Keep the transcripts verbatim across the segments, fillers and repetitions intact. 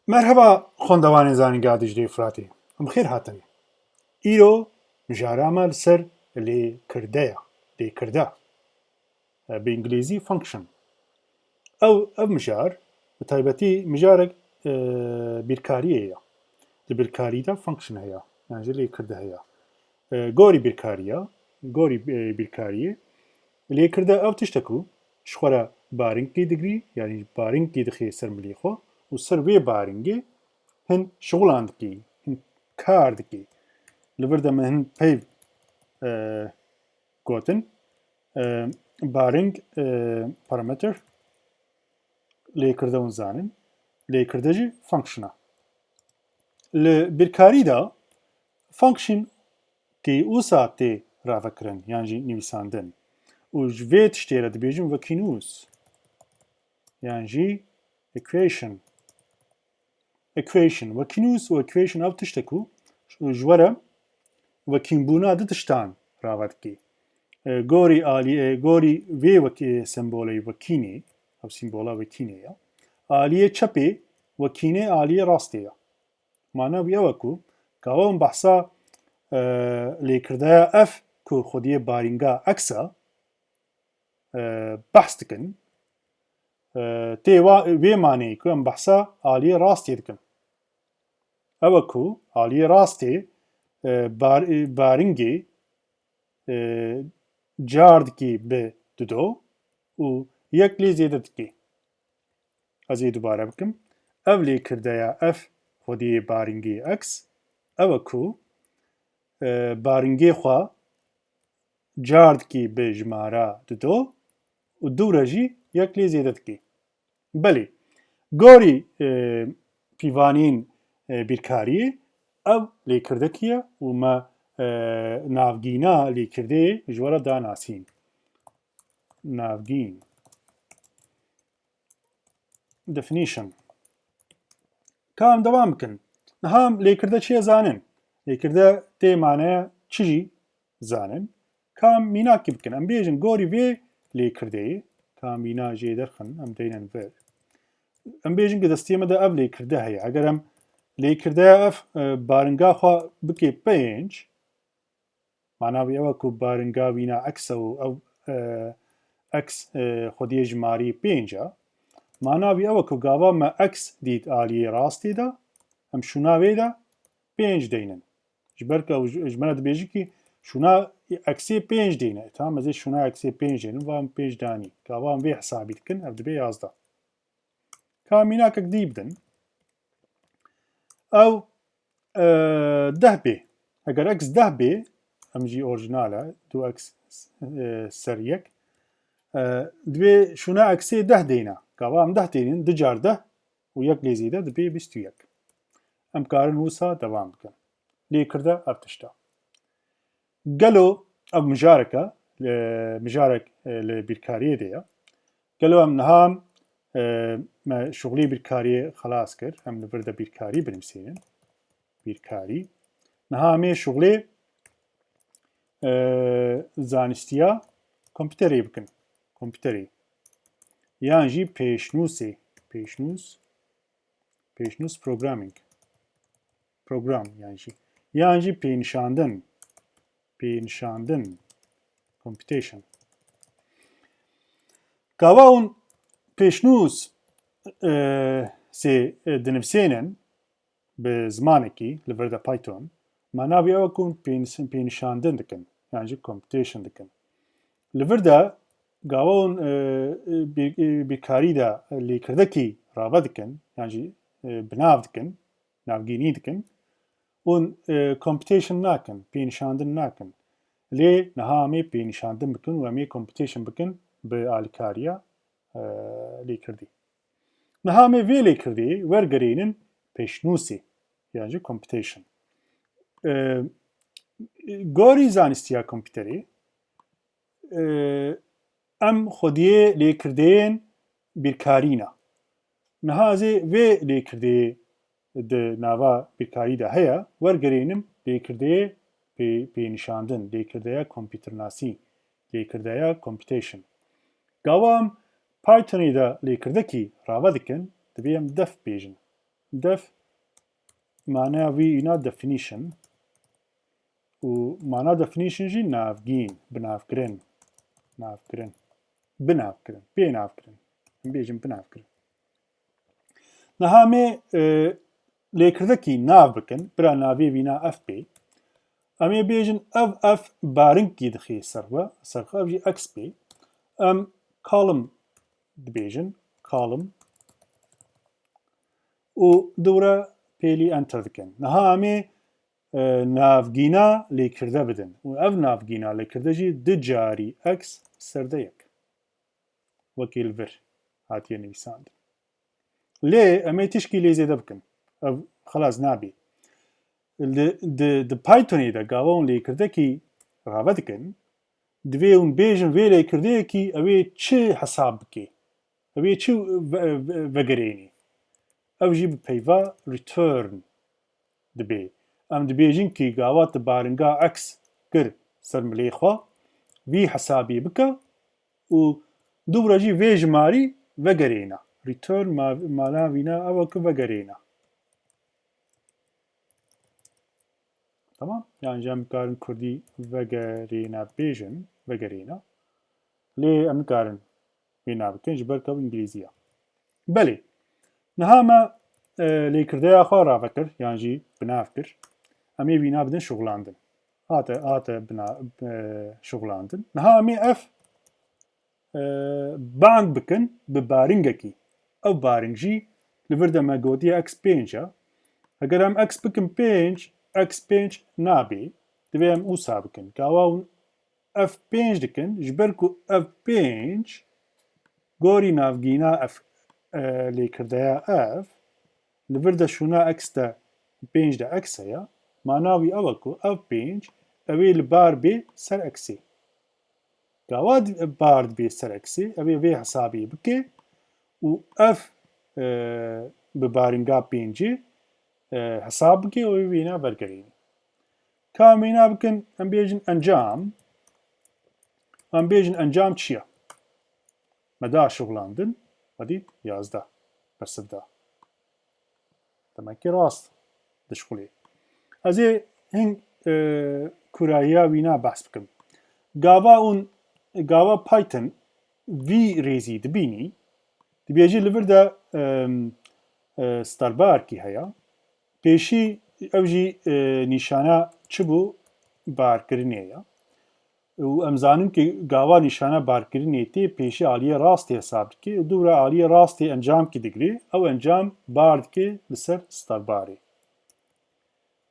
Merheba xwendevanên Zanîngeha Diclê Firatê. Em xêr hatin. Îro mijara me li ser lêkirde ye. Lêkirde. E, bi îngilîzî function. Ew, ev mijar, bi taybetî mijarek, e, bîrkariyê ye. Di bîrkarî de function heye, yan jî lêkirde heye. E, gorî bîrkariya, gorî, e, bîrkariyê, lêkirde ew tişt e ku ji xwe re baringkî digirî, yanî baringkî dixê ser milê xwe û ser wê baringê hin şixulan dikî, hin kar dikî. Li vir de me hin peyv, e, gotin, e, baring, e, parameter, lêkirde hûn zanin, lêkirde jî function e. Li bîrkarî de function kî wisa tê ravekirin yan jî nivîsandin. Û ji vê tiştê re dibêjin wekînûs yan jî equation. Equation. Wekînûs û equation ew tişt e ku ji we re wekînbûna du tiştan rave dike. E, gorî alî, e, gorî vê wekî sembolê wekînê, ew sîmbola wekînê ye. Aliyê çepê wekînê aliyê rastê ye. Mana wî ew e ku gava hûn behsa, e, lêkirdeya F ku xwediyê barînga X e, e, behs dikin. E, tê wa-, wê maneyê ku em behsa aliyê rastê dikin. Ew e ku aliyê rastê, e, bar-, e, baringê, e, car dikî bi dido û yek lê zêde dikî. Ez ê dubare bikim. Ev lêkirdeya F xwediyê baringê X, ew e ku, e, baringê xwe car dikî bi jimara dido û dû re jî yek lê zêde dikî. Belê, gorî, e, pîvanên, e, bîrkariyê ev lêkirdekî ye û me, e, navgîna lêkirdeyê ji we re da nasîn. Navgîn. Definition. Ka em devam bikin. Niha em lêkirde çi ye zanin? Lêkirde tê maneya çi jî zanin? Ka em mînakî bikin. Em bêjin gorî vê lêkirdeyê. Ka em mîna jê derxin, em deynin vir. Em bêjin ki destiyê me de ev lêkirde heye. Eger em lêkirdeya ev, e, baringa xwe bike pênc, mana wî ew e ku baringa wîna X e û ew, e, X, e, xwediyê jimarî pênc e. Mana wî ew e ku gava me X dît aliyê rastê de, em şûna wê de pênc deynin. Ji ber ku ew ji, ji me re dibêjî ki şûna X'ê pênc deyne. Tamam, ez ê şûna X'ê pênc deynim, va min pênc danî. Gava em vê hesabî dikin, ev dibe yazdeh. Ka mînakek dî bidin. Ew, e, deh bê. Eger X deh bê, em jî orjinal e, du X, e, ser yek. E, divê şûna X'ê deh deyna. Gava em deh deynin, du car deh û yek lê zêde dibe bîst û yek. Em karin wisa devam bikin. Lêkirde ev tişt e. Gelo ev mijarek e, e, mijarek, e, li bîrkariyê de ye. Gelo em niha, e, me şixulê bîrkariyê xelas kir. Em li vir de bîrkarî binivîsînin. Bîrkarî. Niha em ê şixulê, e, zanîstiya kompîterê bikin. Kompîterê. Yan jî pêşnûsê. Pêşnûs. Pêşnûs programming. Program yan jî. Yan jî pênişandin. Pênişandin. Computation. Gava hûn pêşnûs, e, sê, e, dinivsênin bi zimanekî, li vir de Python, mana wî ew e ku hûn pênis-, pênişandin dikin, yan jî computation dikin. Li vir de gava hûn, e, e, bî-, e, bîrkarî de lêkirdekî rave dikin, yan jî, e, bi nav dikin, navgînî dikin, hûn, e, computation nakin, pênişandin nakin. Lê niha em ê pênişandin bikin û em ê computation bikin bi alîkariya, e, lêkirdî. Niha em ê vê lêkirdî wergerînin pêşnûsê, yan jî computation. E, gorî zanîstiya kompîterê, e, em xwediyê lêkirdeyên bîrkarî ne. Niha ez ê vê lêkirdeyê di nava bîrkarî de heye, wergerînim lêkirdeyê pê-, pênîşandin, lêkirdeya kompîternasî, lêkirdeya computation. Gava em Pythonê de lêkirdekî rave dikin, divê em def bêjin. Def, mana wî îna definition. Û mana definition jî navgîn, binavkirin. Navkirin. Binavkirin. Pênavkirin. Em bêjin binavkirin. Niha em ê, e, lêkirdekî nav bikin. Bira navê vîna F bê. Em ê bêjin ev F barinkî dixê ser we, ser xwe, ev jî X bê. Em column dibêjin. Column. Û dûre pêlî enter dikin. Niha em ê, e, navgîna lêkirde bidin. Û ev navgîna lêkirde jî du carî X serde yek. Wekî li vir hatiye nivîsandin. Lê em ê tişkî lê zêde bikin. Ev xelas nabê. Li, di, di Pythonê de gava hûn lêkirdekî rave dikin, divê hûn bêjin vê lêkirdeyekî ew ê çi hesab bike? Ew ê çi ve-, ve-, vegerênî? Ew jî bi peyva return dibe. Em dibêjin kî gava tu baringa X kir ser milê xwe, vî hesabê bike û dûvre jî vê jimarî vegerêna. Return ma-, mana vîna ew e ku vegerêna. Tamam? Yan jî em nikarin kurdî vegerêne bêjin, vegerêne. Lê em nikarin wê nabikin, ji ber ku ew îngilîzî ye. Belê. Niha me, e, lêkirdeya xwe rave kir, yan jî bi nav kir. Em ê vîna bidin şuxulandin. Hate, hate bina-, e, şuxulandin. Niha em ê ev, e, band bikin bi baringekî. Ev baring jî li vir de me gotiye X pênc e. Heger em X bikin pênc, X pênc nabê. Divê em wisa bikin. Gava hûn ev pênc dikin, ji ber ku ev pênc gorî navgîna ev, e, lêkirdeya ev, li vir de şûna X de pênc de X heye, mana wî ew e ku ev pênc ew ê li bar bê ser X ê. Gava di-, bar dibê ser X ê, ew ê vê hesabê bike û ev, e, bi baringa pêncê, e, hesab bike û wê vîna vergerîne. Ka em vîna bikin, em bêjin encam. Em bêjin encam çi ye? Me da şuxlandin, me dît yazdeh bersiv da. Demek ki rast dişxulê. Ez ê hin, e, kurahiya wîna behs bikim. Gava un, gava Python vî rêzî dibînî, dibêjî li vir de, em, e, starbarkî heye. Pêşî ew jî, e, nîşana çi bû? Barkirinê ye. Û em zanin ki gava nîşana barkirinê tê pêşî aliyê rastê hesab dike û dûra aliyê rastê encamkî digre, ew encam bar dike li ser starbarê.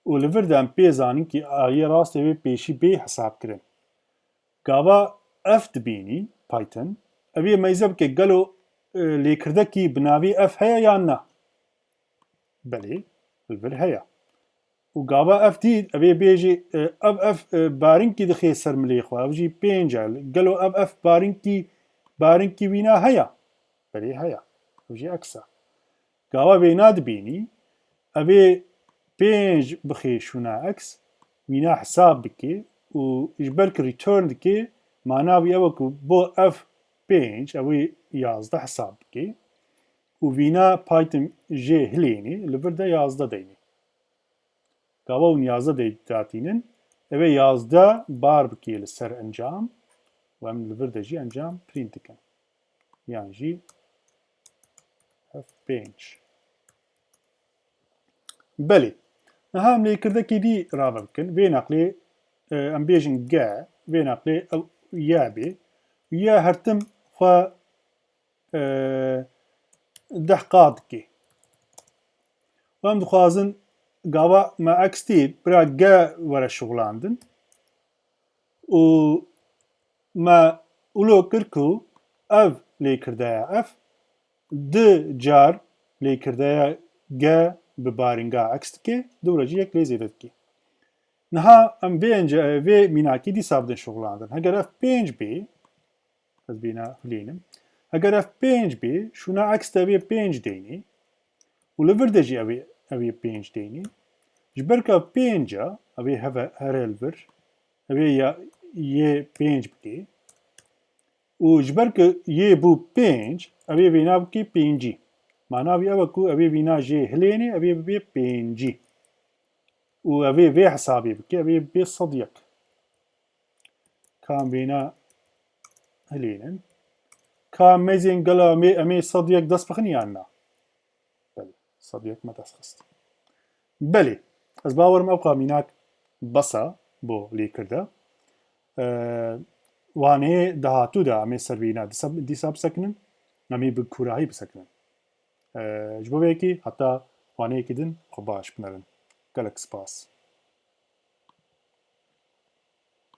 Û li vir de em pê zanin ki aliyê rastê wê pêşî bê hesab kirin. Gava F dibînî Python, ev ê meyze bike gelo, e, lêkirdekî bi navê F heye yan na? Belê, li vir heye. Û gava F dît, ev ê bêjî, e, ev F, e, barinkî dixê ser milê xwe, ev jî pênc e. Gelo ev F barinkî, barinkî wîna heye? Belê heye. Ev jî X e. Gava vêna dibînî, ev ê pênc bixê şûna X, wîna hesab bike û ji ber ku return dike, mana wî ew e ku bo ev pênc, ew ê yazdeh hesab bike û vîna Python jê hilênê, li vir de yazdeh deynê. Gava hûn yazdeh dey-, datînin, ew ê yazdeh bar bike li ser encam û em li vir de jî encam print dikin. Yan jî F pênc. Belê. Niha em lêkirdekî dî rave bikin. Vê naqlê, e, em bêjin G, vê naqlê ew Y bê. Y her tim xwe, e, deh qat dike. Û em dixwazin gava me X dît, bira G were şuxlandin. Û me wilo kir ku ev lêkirdeya F du car lêkirdeya G bi baringa X dike, dûre jî yek lê zêde dike. Niha em vê ence-, vê mînakî dîsa bidin şuxlandin. Heger ev pênc bê, ez bîna hilînim. Heger ev pênc bê, şûna X de vê pênc deynê û li vir de jî ev ê, ev ê pênc deynê. Ji ber ku ev pênc e, ev ê heve-, here li vir. Ev ê ya, yê pênc bikê. Û ji ber ku yê bû pênc, ev ê vêna bikê pêncî. Mana wî ew e ku evê vîna jê hilênê, evê bibê pêncî. Û evê vê hesabê bike, evê bibê sed yek. Ka em vêna hilênin. Ka em mêzên gela em ê, em ê sed yek dest bixin yan na? Belê, sed yek me dest xist. Belê, ez bawerim ew qamînak bes e bo lêkirde. Ee, wanê dahatû de em ê ser vîna dîsa, dîsa bisekinin, em ê bi kûrahî bisekinin. Ee, ji bo vê yekê heta waneyekî din xwe baş binerin. Gelek spas.